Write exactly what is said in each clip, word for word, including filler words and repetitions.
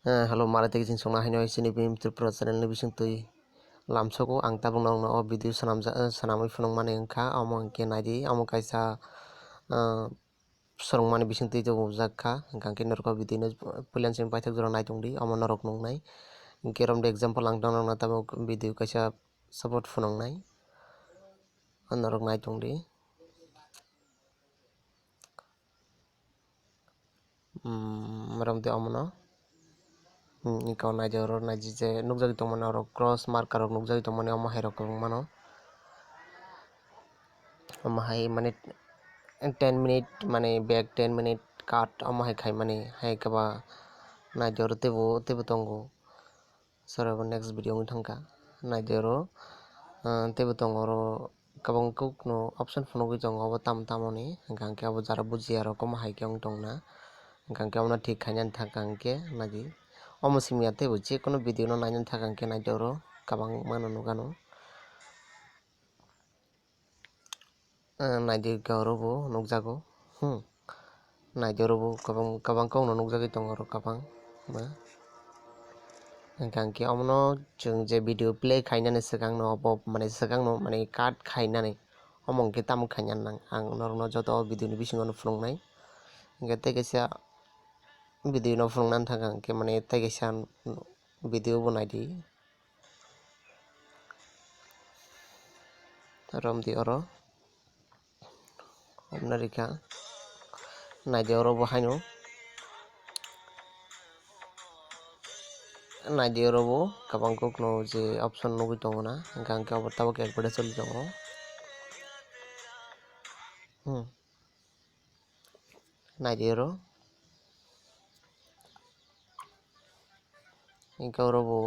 Eh, hello, mara tei chwng songna haino chini B M Tripura channel ni bising twi lamsogo. Ang tabuk norokno o video swnamjak, eh, swnamwi phunukmani wngkha. Omo hwnkhe naidi, omo kaisa, eh, swrwngmani bising twi tubujak kha. Hwnkhe norok o video no puila simi paithak jora naitongdi, omo norok nuknai. Hwnkhe romde example ang norokno tabuk video kaisa support phunuknai. O norok naitongdi. Umm, romde omono. Umm, eko naidi oro naidi je nukjagwi tongmani oro cross marker rok nukjagwi tongmani omo hai rok kwbangmano. Omo hai mane ten minute mane back ten minute cut omo hai khaimani hai khe ba naidi oro teibo teibo tongo. Sorry, abo next video wng thangkha. Naidi oro, ah, teibo tongo oro kwbang kok no option phunugwi tongo, obo tamo tamo ni. Hwnkha hwnkhe abo jara bujiya rok omo hai khe wng tongna. Hwnkha hwnkhe omo thik khaina thangkha hwnkhe naidi. Omo simi ya teibo je kono video no naina thangkha hwnkhe naidi oro kwbang mano nukano. Ah, naidi hwnkhe oro bo nukjago. Hmm. Naidi oro bo kwbang, kwbang kok no nukjagwi tongo oro kwbang ma. Hwnkha hwnkhe omono chwng je video play khainani swkang no obo mane swkang no mane cut khainani omo hwnkhe tamo khaina nang ang norokno joto o video ni bisingo no phunuknai. Hwnkhe tei kaisa video no phunukna thangkha hwnkhe mane tei kaisa video bo naidi. Romdi oro. Obna rikha. Naidi oro bo haino. Naidi oro bo kwbang kok no je option nugwi tongo na. Hwnkha hwnkhe obo tabuk advertise choli tongo. Hmm. Naidi oro. Hwnkhe oro bo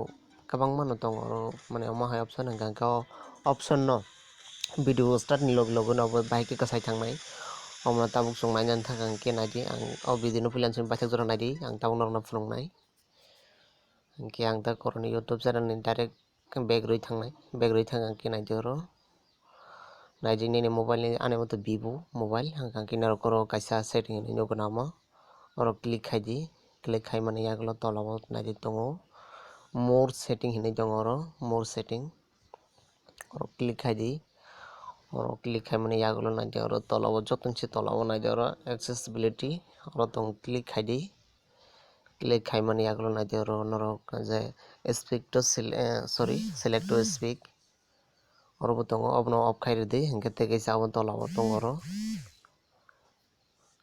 kwbangma no tongo oro mane omo hai option hwnkha hwnkhe o option no video start ni logi logi no obo bahai khe kwsai thangnai. Omo no tabuk chwng naina thangkha hwnkhe naidi ang o video no puila simi paithak jora naidi ang tabuk norokno phunuknai. Hwnkhe ang ta koroni YouTube channel ni direct back rwi thangnai, back rwi thangkha hwnkhe naidi oro. Naidi nini mobile ni ani moto Vivo mobile hwnkha hwnkhe norok oro kaisa setting hinwi nukgo na omo. Oro click khaidi, click khaimani yagulo tolao naidi tongo more setting hinwi tongo oro, more setting. Oro click khaidi, oro click khaimani yagulo naidi oro tolao jotono se tolao naidi oro accessibility oro tong click khaidi. Click khaimani yagulo naidi oro norok je speak to sele-, eh, sorry, select to speak. Oro bo tongo, obono off khai rwdi, hwnkhe tei kaisa abo tola o tongo oro.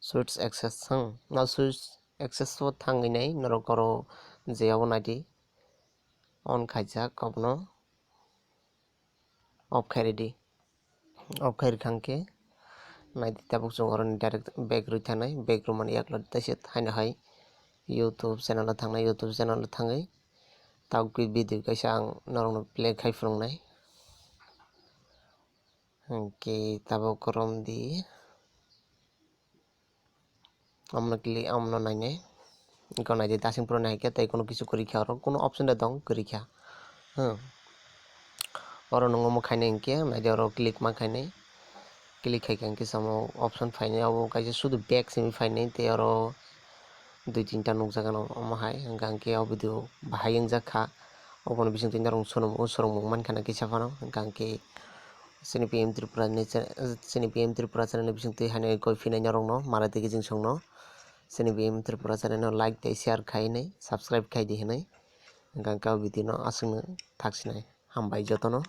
Switch access, hmm, no switch access o thangwi nai norok oro je abo naidi on khaijak obono off khai rwdi. Off khai rwkha hwnkhe naidi tabuk chwng oroni direct back rwi thangnai, back rwmani yagulo teisa haino hai YouTube channel o thangnai, YouTube channel o thangwi tabuk video kaisa ang norokno play khai phunuknai. Hwnkhe tabuk romdi. Omono click, omono nainai. Eko naidi, dasing pura nai khe tei kono kisu kwrwi kha oro, kono option de tong kwrwi kha. Hmm. Oro nung omo khainai hinkhe naidi oro click ma khainai. Click khaikha hinkhe samo option phainai, abo kaisa sudu back simi phainai tei oro dui tinta nukjakgano omo hai. Hwnkha hinkhe o video bahai wngjak kha. Oboni bisingtwi norok swrwngmung, swrwngmung mankha na kisa phano. Hwnkha hinkhe chini P M Tripura ni cha-, chini P M Tripura channel ni bisingtwi haino koi phinai norokno mara tigi jingsongno. Chini P M Tripura channel no like tei share khainai, subscribe khai di hinwi. Hwnkha hinkhe o video no aswkno thaksinai. Hambai jotono.